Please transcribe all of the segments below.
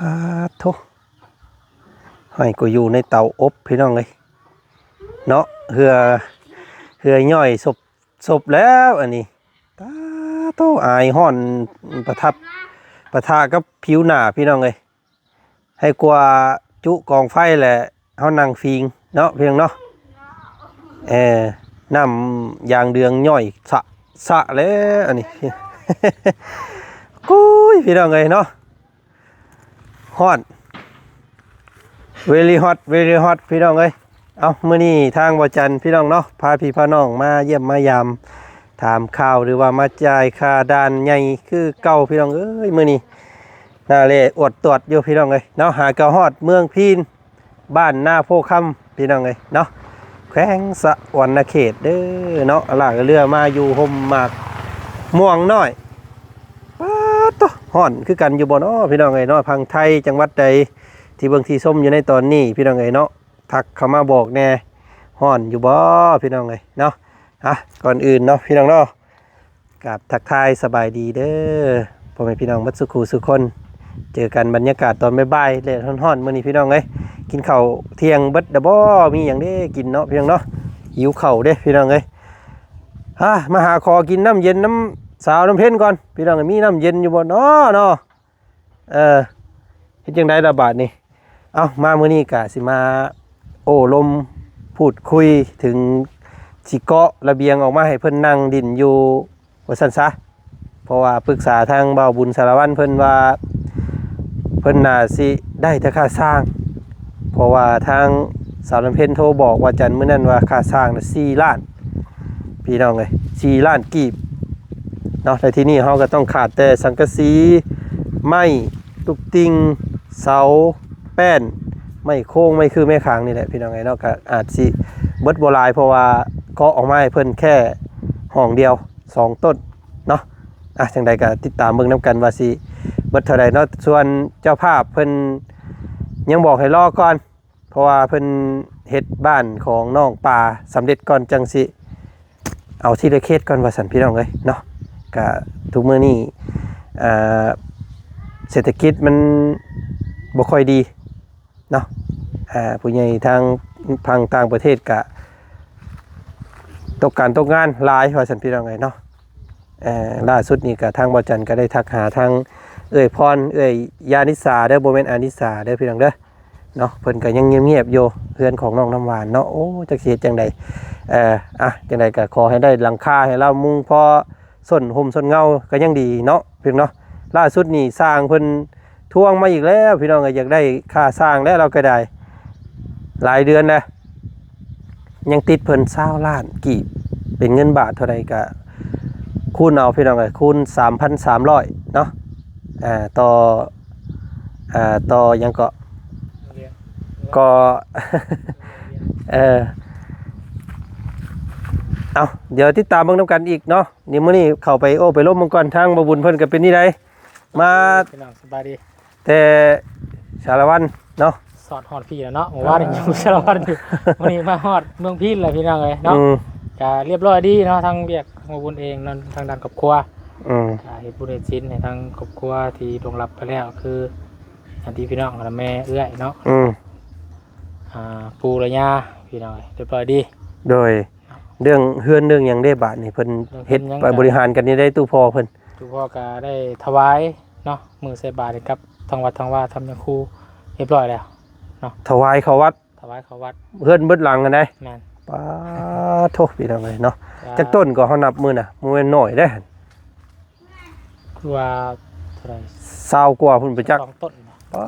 ປາດໂທ້ ໃຫ້ກໍຢູ່ໃນເຕົາອົບພີ່ນ້ອງເອີຍເນາະ. ເຫື່ອ ເຫື່ອຍ່ອຍສົບ ສົບແລ້ວອັນນີ້. ປາດໂທ້ ອາຍຮ້ອນປະທັບ ປະທະກັບຜິວໜ້າພີ່ນ້ອງເອີຍ. ໃຫ້ກວ່າຈຸກອງໄຟແຫຼະ ເຮົານັ່ງຟິງເນາະພີ່ນ້ອງເນາະ. ເອີ ນ້ຳຢາງເດືອງຍ່ອຍສະ ສະແລ້ວອັນນີ້. ໂອ້ຍ ພີ່ນ້ອງເອີຍເນາະ ຮ້ອນ very hot very hot ພີ່ນ້ອງເອີຍ. ເອົ້າ ມື້ນີ້ທາງບໍ່ຈັນພີ່ນ້ອງເນາະ ພາພີ່ພານ້ອງມາຢ້ຽມມາຢາມ ຖາມຂ່າວ ຫຼືວ່າມາຈ່າຍຄ່າດ່ານໃຫຍ່ຄືເກົ່າພີ່ນ້ອງເອີຍ. ມື້ນີ້ໜ້າແລ່ອວດຕວດຢູ່ພີ່ນ້ອງເອີຍເນາະ. ຫາກໍຮອດເມືອງພີນ ບ້ານນາໂພຄຳພີ່ນ້ອງເອີຍເນາະ ແຂວງສະຫວັນນະເຂດເດີເນາະ. ລາກເຮືອມາຢູ່ຮົ່ມໝາກມ່ວງນ້ອຍ. ປາດໂທ້ ຮ້ອນຄືກັນຢູ່ບໍ່ເນາະພີ່ນ້ອງເອີຍເນາະ. ພັງໄທ ຈັງຫວັດໃດທີ່ເບິ່ງທີ່ຊົມຢູ່ໃນຕອນນີ້ພີ່ນ້ອງເອີຍເນາະ ທັກເຂົ້າມາບອກແດ່ ຮ້ອນຢູ່ບໍ່ພີ່ນ້ອງເອີຍເນາະ. ອ່ະ ກ່ອນອື່ນເນາະພີ່ນ້ອງເນາະ ກາບທັກທາຍສະບາຍດີເດີພໍ່ແມ່ພີ່ນ້ອງເບິດສູ່ຄູ່ສູ່ຄົນ. ເຈີກັນບັນຍາກາດຕອນບ່າຍໆ ແດດຮ້ອນໆ ມື້ນີ້ພີ່ນ້ອງເອີຍ. ກິນເຂົ້າທ່ຽງເບິດແລ້ວບໍ່? ມີຫຍັງເດ້ກິນເນາະພີ່ນ້ອງເນາະ. ຫິວເຂົ້າເດ້ພີ່ນ້ອງເອີຍ. ອາ ມາຫາຂໍກິນນ້ຳເຢັນນຳສາວນ້ຳເພັນກ່ອນພີ່ນ້ອງເອີຍ. ມີນ້ຳເຢັນຢູ່ບໍ່ເນາະເນາະ? ເອີ ເຮັດຈັ່ງໃດລະບາດນີ້? ເອົ້າ ມາມື້ນີ້ກະຊິມາໂອ້ລົມພູດຄຸຍເຖິງຊິເກາະລະບຽງອອກມາໃຫ້ເພິ່ນນັ່ງດິນຢູ່ວ່າຊັ້ນຊະ. ເພາະວ່າປຶກສາທາງບ່າວບຸນສາລະວັນເພິ່ນວ່າ ເພິ່ນໜ້າຊິໄດ້ແຕ່ຄ່າສ້າງ ເພາະວ່າທາງສາວນ້ຳເພັນໂທບອກວ່າຈັນມື້ນັ້ນວ່າຄ່າສ້າງນະສີ່ລ້ານ ພີ່ນ້ອງເອີຍ ສີ່ລ້ານກີບເນາະ. ແລ້ວທີນີ້ເຮົາກໍຕ້ອງຂາດແຕ່ສັງກະສີ ໄມ້ ຕຸກຕິ່ງ ເສົາ ແປ້ນ ໄມ້ໂຄງ ໄມ້ຄືໄມ້ຄາງນີ້ແຫຼະພີ່ນ້ອງເອີຍເນາະ. ກໍອາດຊິເບິດບໍ່ຫຼາຍ ເພາະວ່າເກາະອອກມາໃຫ້ເພິ່ນແຄ່ຫ້ອງດຽວ ສອງຕົ້ນເນາະ. ອ່ະ ຈັ່ງໃດກໍຕິດຕາມເບິ່ງນຳກັນວ່າຊິເບິດເທົ່າໃດເນາະ. ສ່ວນເຈົ້າພາບເພິ່ນຍັງບອກໃຫ້ລໍກ່ອນ ເພາະວ່າເພິ່ນເຮັດບ້ານຂອງນ້ອງປາສຳເລັດກ່ອນ ຈັ່ງຊິເອົາທີລະເຂດກ່ອນວ່າຊັ້ນ ພີ່ນ້ອງເອີຍເນາະ. ກະທຸກມື້ນີ້ ເອີ ເສດຖະກິດມັນບໍ່ຄ່ອຍດີເນາະ. ອ່າ ຜູ້ໃຫຍ່ທາງຝັ່ງຕ່າງປະເທດກະຕົກການຕົກງານຫຼາຍວ່າຊັ້ນ ພີ່ນ້ອງເອີຍເນາະ. ເອີ ລ່າສຸດນີ້ກະທາງບໍ່ຈັນກະໄດ້ທັກຫາທາງເອື້ອຍພອນ ເອື້ອຍຍານິສາເດີ ບໍ່ແມ່ນອານິສາເດີ ພີ່ນ້ອງເດີ. ເນາະ ເພິ່ນກໍຍັງງຽບໆຢູ່ ເຮືອນຂອງນ້ອງນ້ຳຫວານເນາະ. ໂອ້ ຈັກຊິເຮັດຈັ່ງໃດ. ເອີ ອ່ະ ຈັ່ງໃດກໍຂໍໃຫ້ໄດ້ຫຼັງຄາໃຫ້ລາວມຸງພໍສົ້ນຮົ່ມສົ້ນເງົາກໍຍັງດີເນາະ ພີ່ນ້ອງເນາະ. ລ່າສຸດນີ້ຊ່າງເພິ່ນທວງມາອີກແລ້ວ ພີ່ນ້ອງເອີຍ ຢາກໄດ້ຄ່າຊ່າງແລ້ວ ລາວກໍໄດ້ຫຼາຍເດືອນແລ້ວ ຍັງຕິດເພິ່ນຊາວລ້ານກີບ ເປັນເງິນບາດເທົ່າໃດກໍຄູນເອົາ ພີ່ນ້ອງເອີຍ ຄູນສາມພັນສາມຮ້ອຍເນາະ. ອ່າ ຕໍ່ ອ່າ ຕໍ່ຫຍັງເກາະ ກໍ ເອີ ເອົາ ດຽວຕິດຕາມເບິ່ງນຳກັນອີກເນາະ. ນີ້ ມື້ນີ້ເຂົ້າໄປໂອ້ໄປລົມເບິ່ງກ່ອນ ທາງບໍ່ບຸນເພິ່ນກໍເປັນນີ້ໃດ ມາ ພີ່ນ້ອງສະບາຍດີ ແຕ່ສາລະວັນເນາະ ສອດຮອດພີ້ແລ້ວເນາະ. ເມື່ອວານນີ້ ເອີ ຢູ່ສາລະວັນຢູ່ ມື້ນີ້ມາຮອດເມືອງພີນແລ້ວ ພີ່ນ້ອງເອີຍເນາະ. ອືມ ກະລຽບຮ້ອຍດີເນາະ ທາງວຽກຂອງບໍ່ບຸນເອງເນາະ ທາງດ້ານຄອບຄົວ. ອືມ ກະເຮັດບຸນເຮັດສິນໃຫ້ທາງຄອບຄົວທີ່ລ່ວງລັບໄປແລ້ວ ຄື ອັນທີ່ພີ່ນ້ອງ ແມ່ເອື້ອຍເນາະ. ອືມ ອ່າ ປູ່ແລະຍ່າ ພີ່ນ້ອງເອີຍ ລຽບຮ້ອຍດີ. ໂດຍ ເລື່ອງເຮືອນເລື່ອງຫຍັງເດ້ ບາດນີ້ເພິ່ນເຮັດ ເລື່ອງເຮືອນຫຍັງ ບໍລິຫານກັນນີ້ໄດ້ ຕູ້ພໍ່ເພິ່ນ ຕູ້ພໍ່ກໍໄດ້ຖວາຍເນາະ ມື້ໃສ່ບາດໃຫ້ກັບທາງວັດທາງວາ ທຳຍາຄູ ລຽບຮ້ອຍແລ້ວເນາະ. ຖວາຍເຂົ້າວັດ ຖວາຍເຂົ້າວັດ ເຮືອນເບິດຫຼັງຫັ້ນໃດ໋. ແມ່ນ ປາໂທ ພີ່ນ້ອງເອີຍເນາະ. ອ່າ ຈັກຕົ້ນກໍເຮົານັບມື້ນະ ບໍ່ແມ່ນໜ້ອຍເດ້. ຄືວ່າເທົ່າໃດ ຊາວກວ່າພຸ້ນໄປຈັກ ສອງຕົ້ນ. ປາ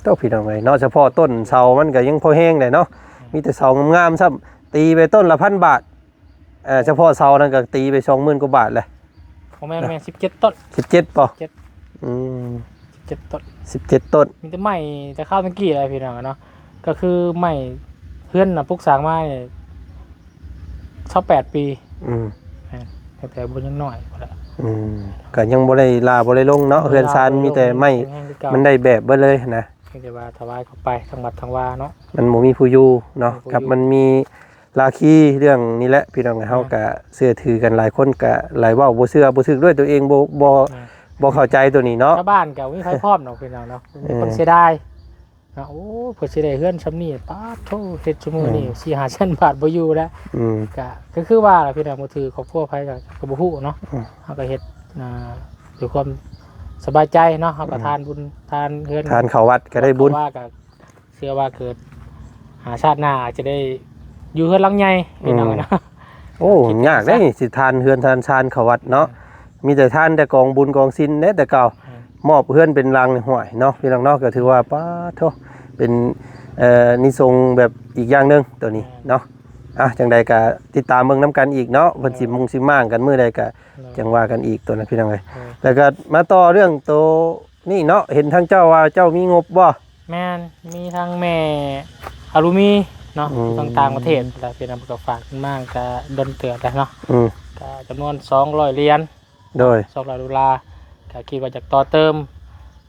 ໂທ ພີ່ນ້ອງເອີຍເນາະ ສະເພາະຕົ້ນເສົາມັນກໍຍັງພໍແຮງໄດ໋ເນາະ. ອືມ ມີແຕ່ເສົາງາມໆ ຊ້ຳ ຕີໄປຕົ້ນລະພັນບາດ. ເອີ ສະເພາະເສົານັ້ນກໍຕີໄປສອງໝື່ນກວ່າບາດແຫຼະ. ບໍ່ແມ່ນ ແມ່ນສິບເຈັດຕົ້ນ. ສິບເຈັດບໍ່? ສິບເຈັດ ອືມ ສິບເຈັດຕົ້ນ ສິບເຈັດຕົ້ນ. ມີແຕ່ໄມ້ແຕ່ຄາວແຕ່ກີ້ແຫຼະ ພີ່ນ້ອງເນາະ ກໍຄືໄມ້ເຮືອນນະ ປຸກສ້າງມານີ້ຊາວແປດປີ. ອືມ ແມ່ນ ຕັ້ງແຕ່ບຸນຍັງນ້ອຍພຸ້ນແຫຼະ. ອືມ ກໍຍັງບໍ່ໄດ້ຫຼ້າບໍ່ໄດ້ລົງເນາະ ເຮືອນຊານມີແຕ່ໄມ້ ຍັງຄືເກົ່າ ມັນໄດ້ແບບເບິດເລີຍນະ. ມີແຕ່ວ່າຖວາຍເຂົ້າໄປທາງວັດທາງວາເນາະ ມັນບໍ່ມີຜູ້ຢູ່ເນາະ. ບໍ່ມີຜູ້ຢູ່ ກັບມັນມີລາຄີເລື່ອງນີ້ແຫຼະ ພີ່ນ້ອງເອີຍ. ແມ່ນ ເຮົາກະເຊື່ອຖືກັນ ຫຼາຍຄົນກະຫຼາຍເວົ້າບໍ່ເຊື່ອ ບໍ່ຖືກດ້ວຍຕົວເອງ ບໍ່ ບໍ່ ແມ່ນ ບໍ່ເຂົ້າໃຈໂຕນີ້ເນາະ ຊາວບ້ານກໍບໍ່ມີໃຜພ້ອມດອກພີ່ນ້ອງເນາະ ເອີ ມີຄົນເສຍດາຍເນາະ ໂອ້ ເພິ່ນຊິໄດ້ເຮືອນຊ່ຳນີ້ ປາດໂທ້ ເຮັດຊຸມື້ນີ້ ເອີ ສີ່ຫ້າແສນບາດບໍ່ຢູ່ແລ້ວ ອືມ ກະ ກໍຄືວ່າລະພີ່ນ້ອງ ບໍ່ຖືກຄອບຄົວໃຜກໍ ກໍບໍ່ຮູ້ເນາະ ອືມ ເຮົາກໍເຮັດ ອ່າ ດ້ວຍຄວາມສະບາຍໃຈເນາະ ເຮົາກໍ ອືມ ທານບຸນ ທານເຮືອນ ທານເຂົ້າວັດກໍໄດ້ບຸນ ເຂົ້າວ່າກໍ ເຊື່ອວ່າເກີດຫາຊາດໜ້າອາດຈະໄດ້ຢູ່ເຮືອນຫຼັງໃຫຍ່ ອືມ ພີ່ນ້ອງເນາະ ໂອ້ ຍາກເດ້ນີ້ ຊິທານເຮືອນທານຊານເຂົ້າວັດເນາະ ອືມ ມີແຕ່ທານແຕ່ກອງບຸນກອງສິນເດ້ແຕ່ເກົ່າ ອືມ ມອບເຮືອນເປັນຫຼັງ ຫ້ວຍເນາະ ພີ່ນ້ອງເນາະ ກໍຖືວ່າ ປາດໂທ້ ເປັນ ເອີ ນິສົງແບບອີກຢ່າງໜຶ່ງໂຕນີ້ ອືມ ເນາະ ອ່ະ ຈັ່ງໃດກໍຕິດຕາມເບິ່ງນຳກັນອີກເນາະ ເພິ່ນຊິມຸງຊິມ້າງກັນມື້ໃດກໍ ໂດຍ ຈັ່ງວ່າກັນອີກໂຕນັ້ນ ພີ່ນ້ອງເອີຍ ໂດຍ ແລ້ວກໍມາຕໍ່ເລື່ອງໂຕ ນີ້ເນາະ ເຫັນທາງເຈົ້າວ່າເຈົ້າມີງົບບໍ່? ແມ່ນ ມີທາງແມ່ອາລຸມີເນາະ ອືມ ຢູ່ທາງຕ່າງປະເທດ ແລ້ວເພິ່ນກໍຝາກເງິນມາກໍດົນເຕີບແລ້ວເນາະ ອືມ ກໍຈຳນວນສອງຮ້ອຍຫຼຽນ ໂດຍ ສອງຮ້ອຍໂດລາ ກໍຄິດວ່າຈະຕໍ່ເຕີມ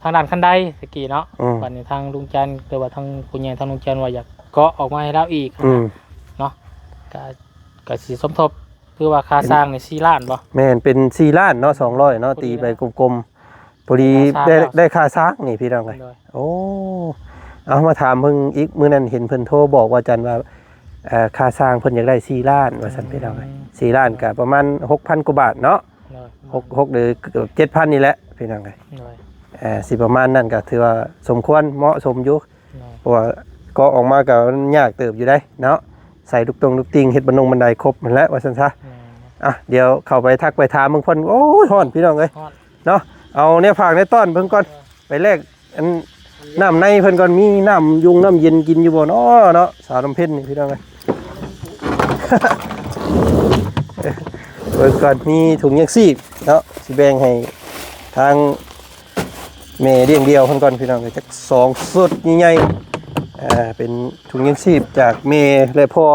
ທາງດ້ານຄັນໄດຕະກີ້ເນາະ ອືມ ບັດນີ້ທາງລຸງຈັນ ຫຼືວ່າທາງຜູ້ໃຫຍ່ທາງລຸງຈັນວ່າຢາກເກາະອອກມາໃຫ້ລາວອີກ ອືມ ເນາະ ກໍ ກໍຊິສົມທົບ ຄືວ່າຄ່າສ້າງນີ້ສີ່ລ້ານບໍ່? ແມ່ນ ເປັນສີ່ລ້ານເນາະ ສອງຮ້ອຍເນາະ ພໍດີ ຕີໄປ ແລ້ວ ກົມໆ ພໍດີ ຄ່າສ້າງ ໄດ້ ແລ້ວ ໄດ້ຄ່າສ້າງນີ້ພີ່ນ້ອງເອີຍ ໂດຍ ໂອ້ ເອົາມາຖາມເພິ່ນອີກ ມື້ນັ້ນເຫັນເພິ່ນໂທບອກວ່າຈັນວ່າ ເອີ ຄ່າສ້າງເພິ່ນຢາກໄດ້ສີ່ລ້ານວ່າຊັ້ນ ອືມ ພີ່ນ້ອງເອີຍ ສີ່ລ້ານກໍປະມານຫົກພັນກວ່າບາດເນາະ ໂດຍ ຫົກ ຫົກ ຫຼືເກືອບເຈັດພັນນີ້ແຫຼະ ພີ່ນ້ອງເອີຍ ໂດຍ ເອີ ຊິປະມານນັ້ນກໍຖືວ່າສົມຄວນເໝາະສົມຢູ່ ໂດຍ ເພາະວ່າກໍອອກມາກໍຍາກເຕີບຢູ່ໄດ໋ເນາະ ໃສ່ລູກຕົງລູກຕິ່ງ ເຮັດບັນນົງບັນໄດຄົບຫັ້ນແຫຼະວ່າຊັ້ນຊະ ແມ່ນ ອ່ະ ດຽວເຂົ້າໄປທັກໄປຖາມເບິ່ງເພິ່ນ ໂອ້ຍ ຮ້ອນພີ່ນ້ອງເອີຍ ຮ້ອນ ເນາະ ເອົາແນວຝາກແນວຕ້ອນເພິ່ນກ່ອນ ເອີ ໄປແລກອັນ ເອີ ນ້ຳໃນເພິ່ນກ່ອນ ມີນ້ຳຍຸງນ້ຳເຢັນກິນຢູ່ບໍ່ເນາະ ເນາະ ສາວລຳເພັນນີ້ພີ່ນ້ອງເອີຍ ເບິ່ງກ່ອນ ມີຖົງຍັງຊີບເນາະ ຊິແບ່ງໃຫ້ທາງ ແມ່ລ້ຽງດ່ຽວເພິ່ນກ່ອນພີ່ນ້ອງເອີຍ ຈັກສອງຊຸດໃຫຍ່ໆ ອ່າ ເປັນຖົງຍັງຊີບຈາກແມ່ ແລະ ພໍ່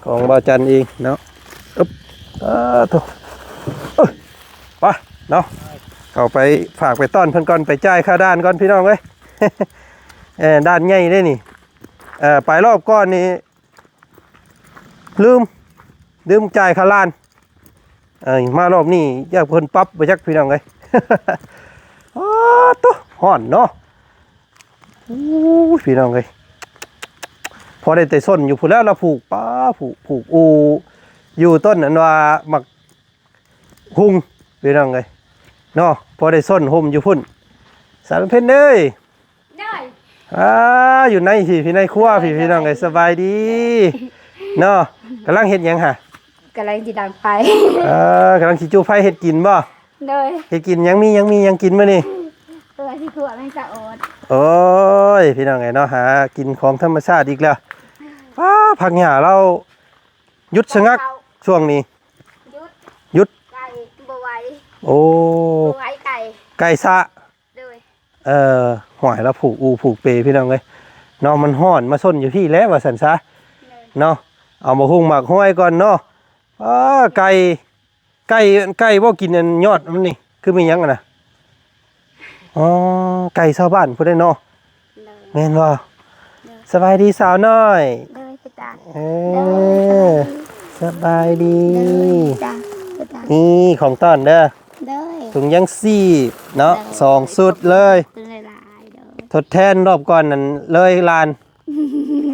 ຂອງບ່າວຈັນເອງເນາະ ອຶບ ເອີ ໂທ້ ເອີ ໄປເນາະ ເຂົ້າໄປຝາກໄປຕ້ອນເພິ່ນກ່ອນ ໄປຈ່າຍຄ່າດ່ານກ່ອນພີ່ນ້ອງເອີຍ ເອີ ດ່ານໃຫຍ່ເດ້ນີ້ ເອີ ໄປລອບກ່ອນນີ້ ລືມ ລືມຈ່າຍຄ່າດ່ານ ເອີຍ ມາລອບນີ້ຢາກເພິ່ນປັບບໍ່ຈັກພີ່ນ້ອງເອີຍ ອາໂຕ ຮ້ອນເນາະ ໂອ້ຍ ພີ່ນ້ອງເອີຍ ພໍໄດ້ແຕ່ສົ້ນຢູ່ພຸ້ນແລ້ວລະຜູກ ປາ ຜູກ ຜູກອູ່ຢູ່ຕົ້ນອັນວ່າໝາກ ຮຸ່ງພີ່ນ້ອງເອີຍເນາະ ພໍໄດ້ສົ້ນຮົ່ມຢູ່ພຸ້ນ ສາວເພັນເອີຍ ໂດຍ ອ່າ ຢູ່ໃນພີ້ ພີ່ໃນຄົວພີ້ ໂດຍ ພີ່ນ້ອງເອີຍ ສະບາຍດີເນາະ ກຳລັງເຮັດຫຍັງຫະ? ກຳລັງຊິດັງໄຟ ເອີ ກຳລັງຊິຈູ່ໄຟເຮັດກິນບໍ່? ໂດຍ ເຮັດກິນຫຍັງ ມີຫຍັງ ມີຫຍັງກິນມື້ນີ້? ເອີ ຊິຂົ້ວແມງສະອອດ ໂອ້ຍ ພີ່ນ້ອງເອີຍເນາະ ຫາກິນຂອງທຳມະຊາດອີກແລ້ວ ປ້າ ຜັກຫຍ້າລາວ ຢຸດຊະງັກ ເຂົ້າ ຊ່ວງນີ້ ຢຸດ ຢຸດ ໄກ່ບໍ່ໄຫວ ໂອ້ ບໍ່ໄຫວໄກ່ ໄກ່ສະ ໂດຍ ເອີ ຫ້ວຍ ລາວຜູກອູຜູກເປພີ່ນ້ອງເອີຍເນາະ ມັນຮ້ອນ ມາສົ້ນຢູ່ພີ້ແຫຼະວ່າຊັ້ນຊະ ໂດຍ ເນາະ ເອົາໝາກຮຸ່ງໝາກຮວຍກ່ອນເນາະ ອ້າ ໄກ່ ໄກ່ ໄກ່ບໍ່ກິນອັນຍອດມັນນີ້ ຄືມີຫຍັງຫັ້ນນະ? ອໍ ໄກ່ຊາວບ້ານພຸ້ນເດ້ເນາະ ໂດຍ ແມ່ນບໍ່? ໂດຍ ສະບາຍດີສາວນ້ອຍ ໂດຍ ເອີ ໂດຍ ສະບາຍດີ ໂດຍ ຈ້າ ໂດຍ ນີ້ຂອງຕ້ອນເດີ ໂດຍ ຖົງຍັງຊີບເນາະ ໂດຍ ສອງຊຸດເລີຍ ໂດຍ ໂດຍ ທົດແທນລອບກ່ອນນັ້ນເລີຍຫຼານ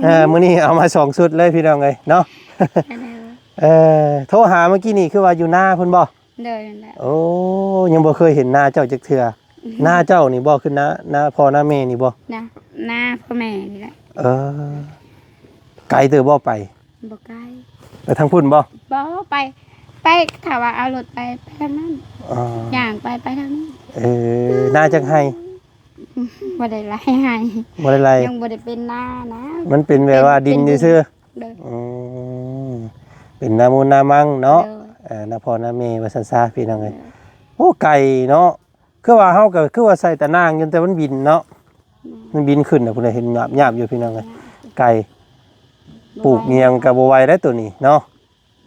ເອີ ມື້ນີ້ເອົາມາສອງຊຸດເລີຍພີ່ນ້ອງເອີຍເນາະ ໂດຍ ເອີ ໂທຫາເມື່ອກີ້ນີ້ຄືວ່າຢູ່ນາພຸ້ນບໍ່? ໂດຍ ນັ້ນແຫຼະ ໂອ້ ຍັງບໍ່ເຄີຍເຫັນນາເຈົ້າຈັກເທື່ອ ອືມ ນາເຈົ້ານີ້ບໍ່? ຄືນາ ນາພໍ່ນາແມ່ນີ້ບໍ່? ນາ ນາພໍ່ແມ່ນີ້ແຫຼະ ເອີ ໄກເຕີບບໍ່ໄປ? ບໍ່ໄກ ໄປທາງພຸ້ນບໍ່? ບໍ່ ໄປ ໄປ ຖ້າວ່າເອົາລົດໄປ ໄປທາງນັ້ນ ອໍ ຍ່າງໄປ ໄປທາງນັ້ນ ເອີ ນາຈັກໄຮ່? ບໍ່ໄດ້ໄລ່ໃຫ້ ບໍ່ໄດ້ໄລ່ ຍັງບໍ່ໄດ້ເປັນນານະ ມັນເປັນແບບວ່າດິນຊື່ໆ ເປັນ ເປັນດິນ ໂດຍ ອືມ ເປັນນາມູນນາມັງເນາະ ໂດຍ ເອີ ນາພໍ່ນາແມ່ວ່າຊັ້ນຊະ ພີ່ນ້ອງເອີຍ ໂດຍ ໂອ້ ໄກເນາະ ຄືວ່າເຮົາກໍຄືວ່າໃສ່ຕາໜ່າງຢູ່ ແຕ່ມັນບິນເນາະ ອືມ ມັນບິນຂຶ້ນນະ ພຸ້ນນະ ເຫັນຫຍາບໆຢູ່ ພີ່ນ້ອງເອີຍ ຫຍາບ ໄກ ບໍ່ໄຫວ ປູກອີ່ຫຍັງກໍບໍ່ໄຫວແລ້ວໂຕນີ້ເນາະ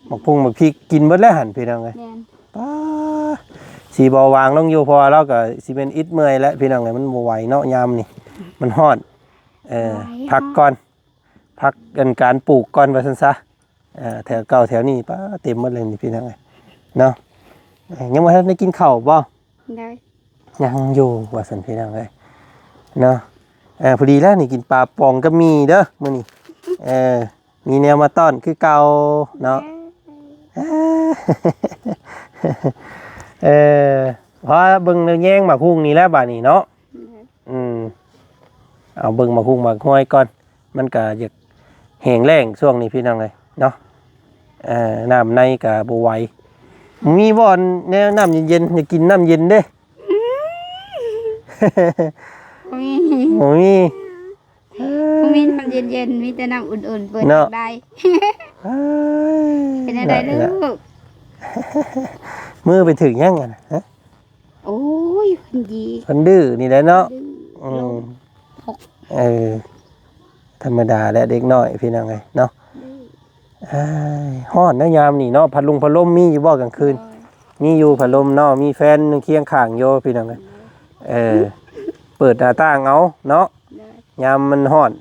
ໝາກພຸ່ງໝາກພິກກິນເບິດແລ້ວຫັ້ນ ພີ່ນ້ອງເອີຍ ແມ່ນ ປ້າ ຊິບໍ່ວາງລົງຢູ່ ເພາະວ່າລາວກໍຊິແມ່ນອິດເມື່ອຍແຫຼະ ພີ່ນ້ອງເອີຍ ມັນບໍ່ໄຫວເນາະ ຍາມນີ້ ມັນຮ້ອນ ເອີ ບໍ່ໄຫວ ພັກກ່ອນ ເນາະ ພັກອັນການປູກກ່ອນວ່າຊັ້ນຊະ ເອີ ແຖວເກົ່າແຖວນີ້ ປ້າ ເຕັມໝົດເລີຍນີ້ ພີ່ນ້ອງເອີຍ ເນາະ ເອີ ຍັງບໍ່ທັນໄດ້ກິນເຂົ້າບໍ່? ໂດຍ ຍັງຢູ່ວ່າຊັ້ນພີ່ນ້ອງເອີຍເນາະ. ເອີ ພໍດີແລ້ວນີ້ ກິນປາປອງກັບໝີ່ເດີມື້ນີ້. ເອີ ມີແນວມາຕ້ອນຄືເກົ່າເນາະ. ເອີ ພໍເບິ່ງແຍງໝາກຫຸ່ງນີ້ແຫຼະບາດນີ້ເນາະ. ອືມ ເອົາເບິ່ງໝາກຫຸ່ງໝາກຫວຍກ່ອນ. ມັນກະຢາກແຫ້ງແລ້ງຊ່ວງນີ້ພີ່ນ້ອງເອີຍເນາະ. ເອີ ນ້ຳໃນກະບໍ່ໄຫວ. ມີບໍ່ແນວນ້ຳເຢັນໆ? ຢາກກິນນ້ຳເຢັນເດ້. ບໍ່ມີ ບໍ່ມີ ບໍ່ມີນ້ຳເຢັນໆ ມີແຕ່ນ້ຳອຸ່ນໆ ເປີດຢາກໄດ້. ເປັນຈັ່ງໃດລູກ? ມືໄປຖືກຫຍັງຫັ້ນນະ? ໂອ້ຍ ຄົນດີ ຄົນດື້ນີ້ແຫຼະເນາະ. ອືມ ເອີ ທຳມະດາແຫຼະເດັກນ້ອຍພີ່ນ້ອງເອີຍເນາະ. ຮ້ອນນະຍາມນີ້ເນາະ. ພັດລຸງພັດລົມມີຢູ່ບໍ່ກາງຄືນ? ມີຢູ່ພັດລົມເນາະ. ມີແຟນຄຽງຂ້າງຢູ່ພີ່ນ້ອງເອີຍ. ເອີ ເປີດໜ້າຕ່າງເອົາເນາະ ຍາມມັນຮ້ອນ.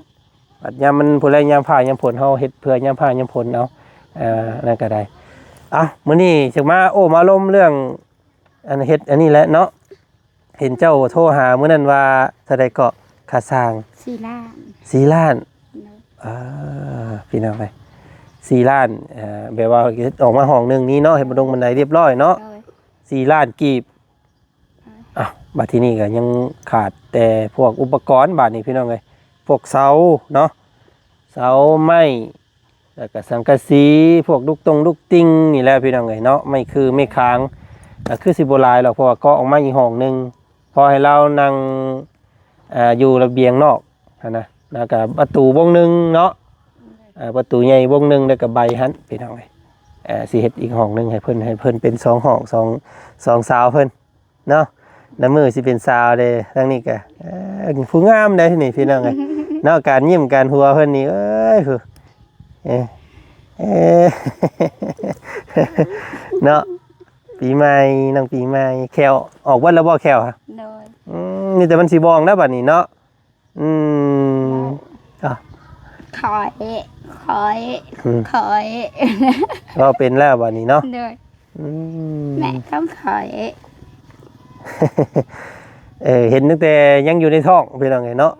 ບັດຍາມມັນ ຜູ້ໃດຍາມຟ້າຍາມຝົນ ເຮົາເຮັດເພື່ອຍາມຟ້າຍາມຝົນເອົາ. ເອີ ນັ້ນກໍໄດ້. ເອົ້າ ມື້ນີ້ຊິມາໂອ້ມາລົມເລື່ອງ ອັນເຮັດອັນນີ້ແຫຼະເນາະ. ເຫັນເຈົ້າໂທຫາມື້ນັ້ນວ່າເທົ່າໃດເກາະ ຄ່າສ້າງ? ສີ່ລ້ານ. ສີ່ລ້ານ. ເອີ ພີ່ນ້ອງເອີຍ ສີ່ລ້ານ. ເອີ ແບບວ່າເຮັດອອກມາຫ້ອງໜຶ່ງນີ້ເນາະ ເຮັດບັນດົງບັນໄດຮຽບຮ້ອຍເນາະ. ສີ່ລ້ານກີບ. ອ້າວ ບັດທີນີ້ກໍຍັງຂາດແຕ່ພວກອຸປະກອນ ບາດນີ້ພີ່ນ້ອງເອີຍ ພວກເສົາເນາະ ເສົາໄມ້ ແລ້ວກໍສັງກະສີ ພວກດຸກຕົງດຸກຕິ່ງນີ້ແຫຼະພີ່ນ້ອງເອີຍເນາະ. ໄມ້ຄືໄມ້ຄາງ ກໍຄືຊິບໍ່ຫຼາຍດອກ ເພາະວ່າເກາະອອກມາອີກຫ້ອງໜຶ່ງ ພໍໃຫ້ລາວນັ່ງ ອ່າ ຢູ່ລະບຽງນອກຫັ້ນນະ. ແລ້ວກໍປະຕູວົງໜຶ່ງເນາະ ອ່າ ປະຕູໃຫຍ່ວົງໜຶ່ງ ແລ້ວກໍໃບຫັ້ນພີ່ນ້ອງເອີຍ. ເອີ ຊິເຮັດອີກຫ້ອງໜຶ່ງໃຫ້ເພິ່ນ ໃຫ້ເພິ່ນເປັນສອງຫ້ອງ ສອງ ສອງສາວເພິ່ນເນາະ. ນຳມືຊິເປັນສາວເດ້ ທາງນີ້ກໍ ເອີ ຜູ້ງາມເດ້ນີ້ພີ່ນ້ອງເອີຍເນາະ. ການຍິ້ມການຫົວເພິ່ນນີ້ ເອີຍ ເອີ ເອີ ເນາະ. ປີໃໝ່ ນ້ອງປີໃໝ່ ແຂ້ວອອກເບິດແລ້ວບໍ່ ແຂ້ວ? ໂດຍ. ອືມ ມີແຕ່ມັນຊິບອງແລ້ວບັດນີ້ເນາະ. ອືມ ເອີ ຂ້ອຍ ຂ້ອຍ ອືມ ຂ້ອຍ ເວົ້າເປັນແລ້ວບັດນີ້ເນາະ. ໂດຍ. ອືມ ແມ່ຂອງຂ້ອຍ ເອີ ເຫັນຕັ້ງແຕ່ຍັງຢູ່ໃນທ້ອງພີ່ນ້ອງເອີຍເນາະ.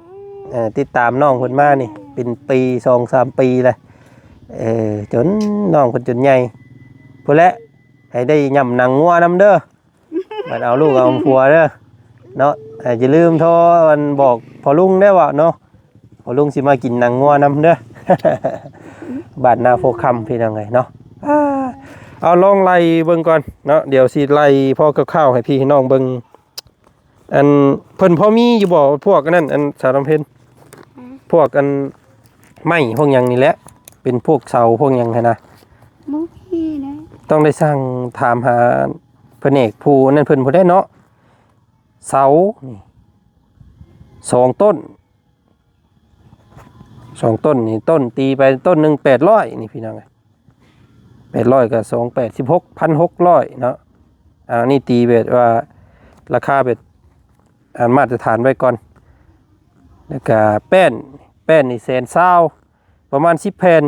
ເອີ ຕິດຕາມນ້ອງເພິ່ນມານີ້ເປັນປີ ສອງສາມປີແລ້ວ. ເອີ ຈົນນ້ອງເພິ່ນຈົນໃຫຍ່ພຸ້ນແຫຼະ. ໃຫ້ໄດ້ຫຍ້ຳໜັງງົວນຳເດີ ບັດເອົາລູກເອົາຜົວເດີເນາະ. ເອີ ຢ່າລືມໂທອັນບອກພໍ່ລຸງເດີວ່າເນາະ ພໍ່ລຸງຊິມາກິນໜັງງົວນຳເດີ ບ້ານນາໂພຄຳພີ່ນ້ອງເອີຍເນາະ. ອ່າ ເອົາລອງໄລ່ເບິ່ງກ່ອນເນາະ ດຽວຊິໄລ່ພໍຄ່າວໆໃຫ້ພີ່ໃຫ້ນ້ອງເບິ່ງ. ອັນ ເພິ່ນພໍມີຢູ່ບໍ່ພວກອັນນັ້ນ ອັນ ສາວລຳເພັນ ອືມ ພວກອັນໄມ້ພວກຫຍັງນີ້ແຫຼະ ເປັນພວກເສົາພວກຫຍັງຫັ້ນນະ? ບໍ່ມີນະ ຕ້ອງໄດ້ສັ່ງຖາມຫາພະແນກຜູ້ນັ້ນເພິ່ນຜູ້ໃດເນາະ. ເສົານີ້ສອງຕົ້ນ ສອງຕົ້ນນີ້ ຕົ້ນຕີໄປຕົ້ນໜຶ່ງແປດຮ້ອຍນີ້ພີ່ນ້ອງເອີຍ ແປດຮ້ອຍກໍສອງແປດ ສິບຫົກ ພັນຫົກຮ້ອຍເນາະ. ອ່າ ອັນນີ້ຕີແບບວ່າລາຄາແບບ ອັນມາດຕະຖານໄວ້ກ່ອນ. ແລ້ວກະແປ້ນ ແປ້ນນີ້ແສນຊາວ ປະມານສິບແຜ່ນ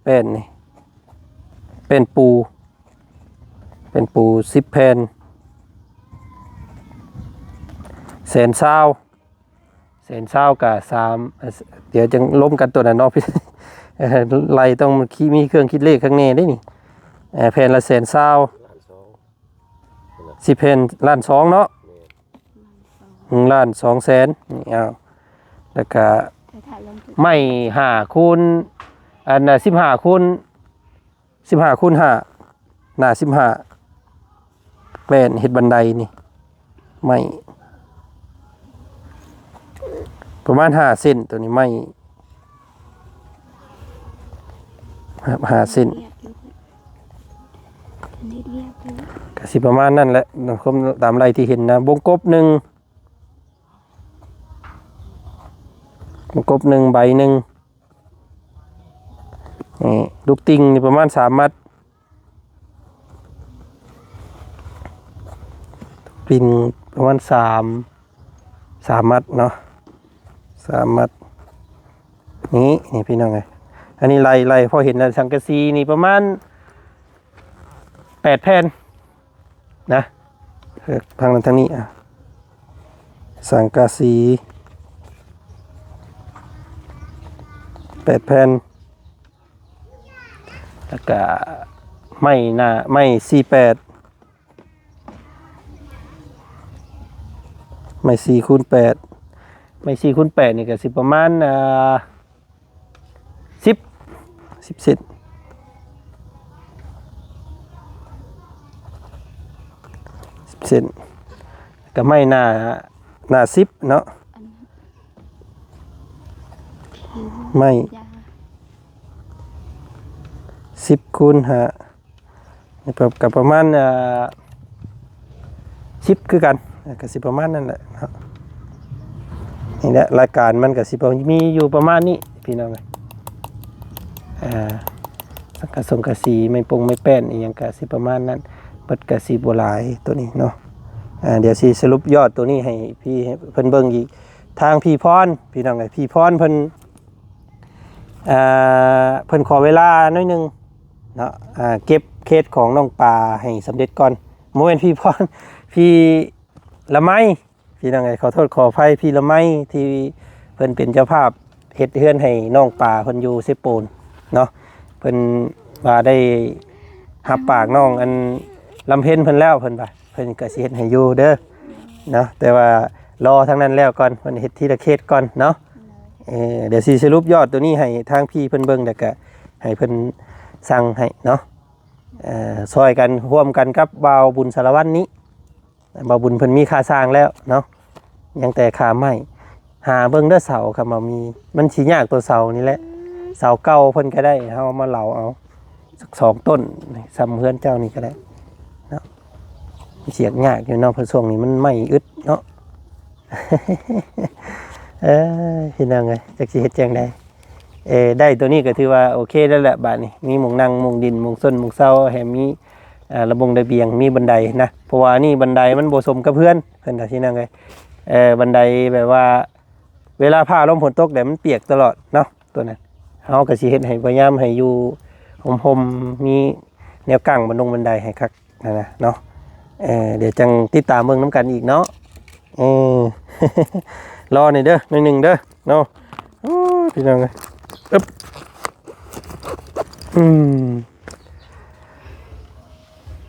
ແປ້ນນີ້ ແປ້ນປູ ແປ້ນປູສິບແຜ່ນ ແສນຊາວ ແສນຊາວກະສາມ ດຽວຈັ່ງລົມກັນຕົວນັ້ນເນາະ ໄລ່ຕ້ອງມີເຄື່ອງຄິດເລກຂ້າງແນ່ເດ້ນີ້. ແຜ່ນລະແສນຊາວ ສິບແຜ່ນລ້ານສອງເນາະ ໜຶ່ງລ້ານສອງແສນນີ້. ເອົາ ແລ້ວກະໄມ້ຫ້າຄູນ ອັນນ່າ ສິບຫ້າຄູນ ສິບຫ້າຄູນຫ້າ ໜ້າສິບຫ້າ ແມ່ນເຮັດບັນໄດນີ້ ໄມ້ປະມານຫ້າເຊັນ ໂຕນີ້ໄມ້ຫ້າເຊັນ ກະຊິປະມານນັ້ນແຫຼະ ຕາມໄລ່ທີ່ເຫັນນະ. ວົງກົບໜຶ່ງ ວົງກົບໜຶ່ງ ໃບໜຶ່ງ ນີ້ ລູກຕິ່ງນີ້ປະມານສາມມັດ ປິ່ງປະມານສາມ ສາມມັດເນາະ ສາມມັດ. ນີ້ ນີ້ພີ່ນ້ອງເອີຍ ອັນນີ້ໄລ່ ໄລ່ພໍເຫັນແລ້ວ ສັງກະສີນີ້ປະມານແປດແຜ່ນນະ ກໍທາງນັ້ນທາງນີ້ ອ່ະ ສັງກະສີແປດແຜ່ນ ແລ້ວກະໄມ້ໜ້າ ໄມ້ສີ່ແປດ ໄມ້ສີ່ຄູນແປດ ໄມ້ສີ່ຄູນແປດນີ້ກໍຊິປະມານ ອ່າ ສິບ ສິບເຊັນ ສິບເຊັນ ກໍໄມ້ໜ້າ ໜ້າສິບເນາະ ໄມ້ສິບຄູນຫ້າ ກໍ ກໍປະມານ ອ່າ ສິບຄືກັນ ກໍຊິປະມານນັ້ນແຫຼະເນາະ. ນີ້ແຫຼະ ລາຍການມັນກໍຊິມີຢູ່ປະມານນີ້ພີ່ນ້ອງເອີຍ ອ່າ ສັງກະສົງກະສີ ໄມ້ປົງໄມ້ແປ້ນ ອີ່ຫຍັງກໍຊິປະມານນັ້ນ ເບິດກໍຊິບໍ່ຫຼາຍໂຕນີ້ເນາະ. ອ່າ ດຽວຊິສະຫຼຸບຍອດໂຕນີ້ໃຫ້ພີ່ ໃຫ້ເພິ່ນເບິ່ງອີກ ທາງພີ່ພອນ ພີ່ນ້ອງເອີຍ ພີ່ພອນເພິ່ນ ອ່າ ເພິ່ນຂໍເວລາໜ້ອຍໜຶ່ງເນາະ ອ່າ ເກັບເຄສຂອງນ້ອງປາໃຫ້ສຳເລັດກ່ອນ ບໍ່ແມ່ນພີ່ພອນ ພີ່ລະໄມ ພີ່ນ້ອງເອີຍ ຂໍໂທດຂໍອະໄພ ພີ່ລະໄມ ທີ່ເພິ່ນເປັນເຈົ້າພາບເຮັດເຮືອນໃຫ້ນ້ອງປາເພິ່ນຢູ່ເຊໂປນເນາະ ເພິ່ນວ່າໄດ້ຮັບປາກນ້ອງອັນລຳເພັນເພິ່ນແລ້ວ ເພິ່ນວ່າເພິ່ນກໍຊິເຮັດໃຫ້ຢູ່ເດີເນາະ ແຕ່ວ່າລໍທາງນັ້ນແລ້ວກ່ອນ ເພິ່ນເຮັດທີລະເຄສກ່ອນເນາະ. ເອີ ດຽວຊິສະຫຼຸບຍອດໂຕນີ້ໃຫ້ທາງພີ່ເພິ່ນເບິ່ງ ແລ້ວກະໃຫ້ເພິ່ນສັ່ງໃຫ້ເນາະ ເອີ ຊ່ອຍກັນຮ່ວມກັນກັບບ່າວບຸນສາລະວັນນີ້ ບ່າວບຸນເພິ່ນມີຄ່າສ້າງແລ້ວເນາະ ຍັງແຕ່ຄ່າໄມ້ ຫາເບິ່ງເດີເສົາ ຄັນວ່າມີ ມັນຊິຍາກຕົວເສົານີ້ແຫຼະ ເສົາເກົ່າເພິ່ນກໍໄດ້ ເຮົາມາເຫຼົາເອົາ ສັກສອງຕົ້ນ ສ່ຳເຮືອນເຈົ້ານີ້ກໍໄດ້ເນາະ ສຽກຍາກຢູ່ເນາະ ເພາະຊ່ວງນີ້ມັນໄມ້ອຶດເນາະ. ເອີຍ ພີ່ນ້ອງເອີຍ ຈັກຊິເຮັດຈັ່ງໃດ ເອີ ໄດ້ໂຕນີ້ກໍຖືວ່າໂອເຄແລ້ວແຫຼະ ບາດນີ້ມີໝ່ອງນັ່ງ ໝ່ອງດິນ ໝ່ອງຊົນ ໝ່ອງເຊົາ ແຖມມີ ອ່າ ລະບົງລະບຽງ ມີບັນໄດນະ ເພາະວ່າອັນນີ້ບັນໄດມັນບໍ່ສົມກັບເຮືອນ ເພິ່ນວ່າຊີ້ນະເອີຍ ເອີ ບັນໄດແບບວ່າ ເວລາຟ້າລົມຝົນຕົກແລ້ວມັນປຽກຕະຫຼອດເນາະ ຕົວນັ້ນ ເຮົາກໍຊິເຮັດໃຫ້ ພະຍາຍາມໃຫ້ຢູ່ຮົ່ມໆ ມີແນວກັ້ງບັນດົງບັນໄດໃຫ້ຄັກ ຫັ້ນນະເນາະ ເອີ ດຽວຈັ່ງຕິດຕາມເບິ່ງນຳກັນອີກເນາະ ເອີ ລໍໜ້ອຍເດີ ໜ້ອຍໜຶ່ງເດີເນາະ ໂອ້ ພີ່ນ້ອງເອີຍ ອຶບ ອືມ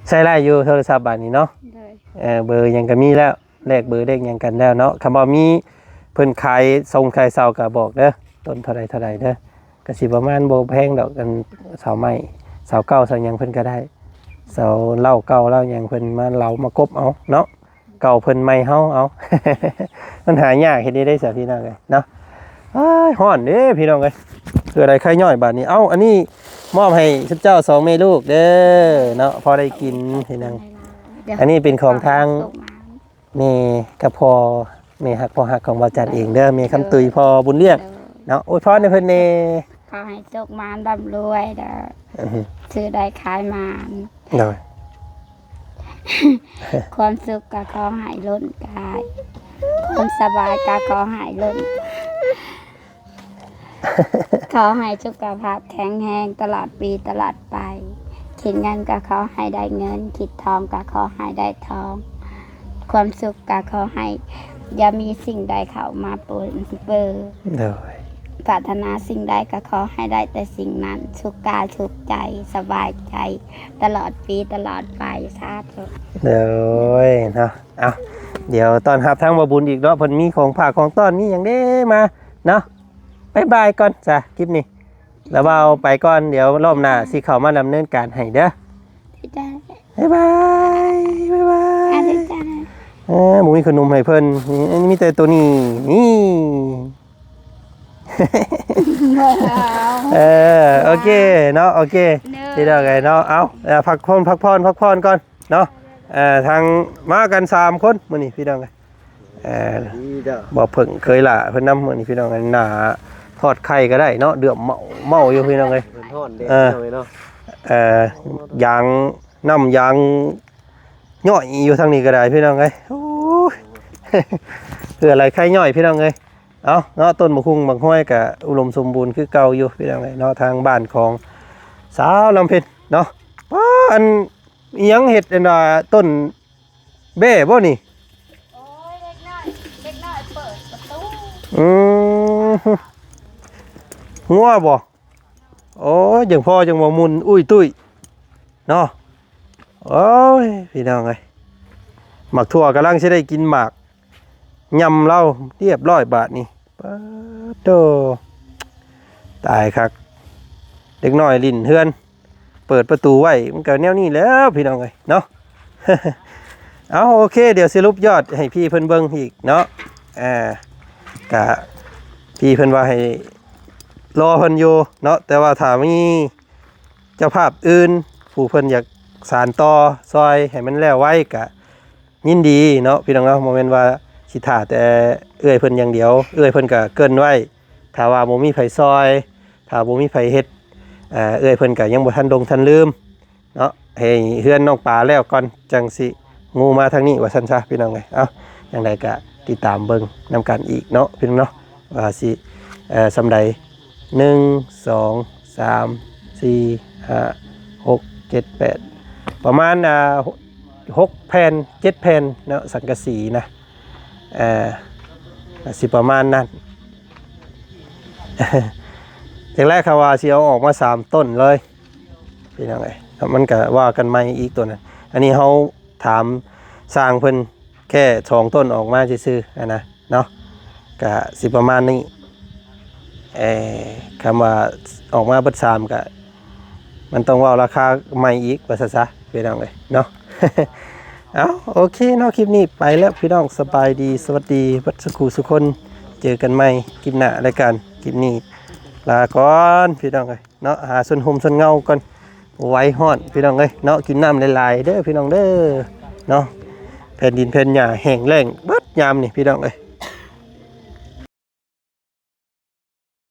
ໃຊ້ໄດ້ຢູ່ໂທລະສັບບາດນີ້ເນາະ ໂດຍ ເອີ ເບີຫຍັງກໍມີແລ້ວ ແລກເບີແລກຫຍັງກັນແລ້ວເນາະ ຄັນວ່າມີເພິ່ນຂາຍຊົງຂາຍເສົາກໍບອກເດີ ຕົ້ນເທົ່າໃດເທົ່າໃດເດີ ກໍຊິປະມານບໍ່ແພງດອກ ອັນເສົາໄມ້ ເສົາເກົ່າເສົາຫຍັງເພິ່ນກໍໄດ້ ເສົາເຫຼົ່າເກົ່າເຫຼົ່າຫຍັງເພິ່ນມາເຫຼົາມາກົບເອົາເນາະ ເກົ່າເພິ່ນໃໝ່ເຮົາເອົາ ມັນຫາຍາກເຮັດໄດ້ໃດສະພີ່ນ້ອງເອີຍເນາະ ອ້າຍ ຮ້ອນເດ້ພີ່ນ້ອງເອີຍ ເພື່ອໄດ້ໄຄຍ້ອຍບາດນີ້ ເອົ້າ ອັນນີ້ມອບໃຫ້ຊຸມເຈົ້າສອງແມ່ລູກເດີເນາະ ພໍໄດ້ກິນພີ່ນ້ອງ ອັນນີ້ເປັນຂອງທາງ ແມ່ກັບພໍ່ ແມ່ຮັກພໍ່ຮັກຂອງບ່າວຈັນເອງເດີ ແມ່ຄຳຕຸ້ຍ ພໍ່ບຸນລ້ຽງເນາະ ອວຍພອນໃຫ້ເພິ່ນແດ່ ຂໍໃຫ້ໂຊກໝານລ່ຳລວຍເດີ ອືຮຶ ຊື້ໄດ້ຂາຍໝານ ໂດຍ ຄວາມສຸກກໍຂໍໃຫ້ລົ້ນກາຍ ຄວາມສະບາຍກໍຂໍໃຫ້ລົ້ນ ຂໍໃຫ້ສຸຂະພາບແຂງແຮງຕະຫຼອດປີຕະຫຼອດໄປ ຄິດເງິນກໍຂໍໃຫ້ໄດ້ເງິນ ຄິດທອງກໍຂໍໃຫ້ໄດ້ທອງ ຄວາມສຸກກໍຂໍໃຫ້ຢ່າມີສິ່ງໃດເຂົ້າມາປົນເປີ ໂດຍ ປາດຖະໜາສິ່ງໃດກໍຂໍໃຫ້ໄດ້ແຕ່ສິ່ງນັ້ນ ສຸກກາຍສຸກໃຈ ສະບາຍໃຈ ຕະຫຼອດປີຕະຫຼອດໄປ ສາທຸ ໂດຍ ເນາະ ເອົ້າ ດຽວຕ້ອນຮັບທາງບ່າວບຸນອີກເນາະ ເພິ່ນມີຂອງຝາກຂອງຕ້ອນ ມີຫຍັງເດ້ມາເນາະ ບາຍບາຍກ່ອນຊະ ຄລິບນີ້ ລະບ່າວໄປກ່ອນ ດຽວລອບໜ້າຊິເຂົ້າມາດຳເນີນການໃຫ້ເດີ ບາຍບາຍ ບາຍບາຍ ເອີ ບໍ່ມີຂະໜົມໃຫ້ເພິ່ນ ມີແຕ່ໂຕນີ້ ນີ້ ເອີ ໂອເຄເນາະ ໂອເຄ ເດີ ພີ່ນ້ອງເອີຍເນາະ ເອົາ ເອີ ພັກຜ່ອນ ພັກຜ່ອນ ພັກຜ່ອນກ່ອນເນາະ ເອີ ທາງ ມາກັນສາມຄົນມື້ນີ້ ພີ່ນ້ອງເອີຍ ເອີ ດີເດີ ບໍ່ເພິ່ງເຄີຍຫຼ້າເພິ່ນນຳມື້ນີ້ ພີ່ນ້ອງເອີຍ ໜ້າທອດໄຂ່ກໍໄດ້ເນາະ ເດືອມເມົາ ເມົາຢູ່ ພີ່ນ້ອງເອີຍ ເພິ່ນຮ້ອນເດ້ ເອີ ພີ່ນ້ອງເອີຍເນາະ ເອີ ຢາງ ນ້ຳຢາງຍ້ອຍຢູ່ທາງນີ້ກໍໄດ້ ພີ່ນ້ອງເອີຍ ໂອ້ຍ ເພື່ອໄດ້ໄຂ່ຍ້ອຍ ພີ່ນ້ອງເອີຍ ເອົາເນາະ ຕົ້ນບັກຮຸ່ງບັກຮວຍກະອຸດົມສົມບູນຄືເກົ່າຢູ່ ພີ່ນ້ອງເອີຍເນາະ ທາງບ້ານຂອງສາວລຳເພັນເນາະ ປ້າ ອັນ ອີ່ຫຍັງເຮັດ ອັນວ່າ ຕົ້ນ ແບ້ບໍ່ນີ້? ໂອ້ຍ ເດັກນ້ອຍ ເດັກນ້ອຍເປີດປະຕູ. ອືມ ງົວບໍ່? ໂອ້ຍ ຈັ່ງພໍຈັ່ງບໍ່ໝຸ່ນອຸ້ຍຕຸ້ຍເນາະ. ໂອ້ຍ ພີ່ນ້ອງເອີຍ ໝາກຖົ່ວກຳລັງຊິໄດ້ກິນໝາກ ຍຳລາວຮຽບຮ້ອຍບາດນີ້. ປາດໂທ້ ຕາຍຄັກ ເດັກນ້ອຍຫຼິ້ນເຮືອນ ເປີດປະຕູໄວ້ ມັນກໍແນວນີ້ແຫຼ້ວ ພີ່ນ້ອງເອີຍເນາະ. ເອົາ ໂອເຄ ດຽວສະຫຼຸບຍອດໃຫ້ພີ່ເພິ່ນເບິ່ງອີກເນາະ. ອ່າ ກະ ພີ່ເພິ່ນວ່າໃຫ້ລໍເພິ່ນຢູ່ເນາະ ແຕ່ວ່າຖ້າມີເຈົ້າພາບອື່ນ ຜູ້ເພິ່ນຢາກສານຕໍ່ຊ່ອຍໃຫ້ມັນແລ້ວໄວ ກະຍິນດີເນາະ ພີ່ນ້ອງເນາະ. ບໍ່ແມ່ນວ່າຊິຖ້າແຕ່ເອື້ອຍເພິ່ນຢ່າງດຽວ ເອື້ອຍເພິ່ນກະເກີ່ນໄວ້ ຖ້າວ່າບໍ່ມີໃຜຊ່ອຍ ຖ້າບໍ່ມີໃຜເຮັດ ເອີ ເອື້ອຍເພິ່ນກະຍັງບໍ່ທັນຫຼົງທັນລືມເນາະ. ໃຫ້ເຮືອນນ້ອງປາແລ້ວກ່ອນ ຈັ່ງຊິງູມາທາງນີ້ ວ່າຊັ້ນຊະ ພີ່ນ້ອງເອີຍ. ເອົ້າ ຈັ່ງໃດກະຕິດຕາມເບິ່ງນຳກັນອີກເນາະ ພີ່ນ້ອງເນາະ ວ່າຊິ ເອີ ສ່ຳໃດ ໜຶ່ງ ສອງ ສາມ ສີ່ ຫ້າ ຫົກ ເຈັດ ແປດ ປະມານ ອ່າ ຫົກແຜ່ນ ເຈັດແຜ່ນເນາະ ສັງກະສີນະ. ເອີ ກະຊິປະມານນັ້ນ. ຈັ່ງໃດ ເຂົາວ່າຊິເອົາອອກມາສາມຕົ້ນເລີຍ ພີ່ນ້ອງເອີຍ. ມັນກະວ່າກັນໃໝ່ອີກໂຕນັ້ນ. ອັນນີ້ເຮົາຖາມຊ່າງເພິ່ນແຄ່ສອງຕົ້ນອອກມາຊື່ໆ ຫັ້ນນະເນາະ ກະຊິປະມານນີ້. ເອີ ຄຳວ່າອອກມາເບິດສາມ ກະມັນຕ້ອງເວົ້າລາຄາໃໝ່ອີກ ວ່າຊັ້ນຊະ ພີ່ນ້ອງເອີຍເນາະ. ເອົ້າ ໂອເຄເນາະ ຄລິບນີ້ໄປແລ້ວ ພີ່ນ້ອງ ສະບາຍດີ ສະຫວັດດີເບິດສູ່ຄູ່ສູ່ຄົນ. ເຈີກັນໃໝ່ຄລິບໜ້າແລ້ວກັນ. ຄລິບນີ້ລາກ່ອນ ພີ່ນ້ອງເອີຍເນາະ ຫາຊົນຮົ່ມຊົນເງົາກ່ອນ ໄວຮ້ອນ ພີ່ນ້ອງເອີຍເນາະ. ກິນນ້ຳຫຼາຍໆເດີ ພີ່ນ້ອງເດີເນາະ. ແຜ່ນດິນແຜ່ນຫຍ້າແຫ້ງແລ້ງເບິດຍາມນີ້ ພີ່ນ້ອງເອີຍ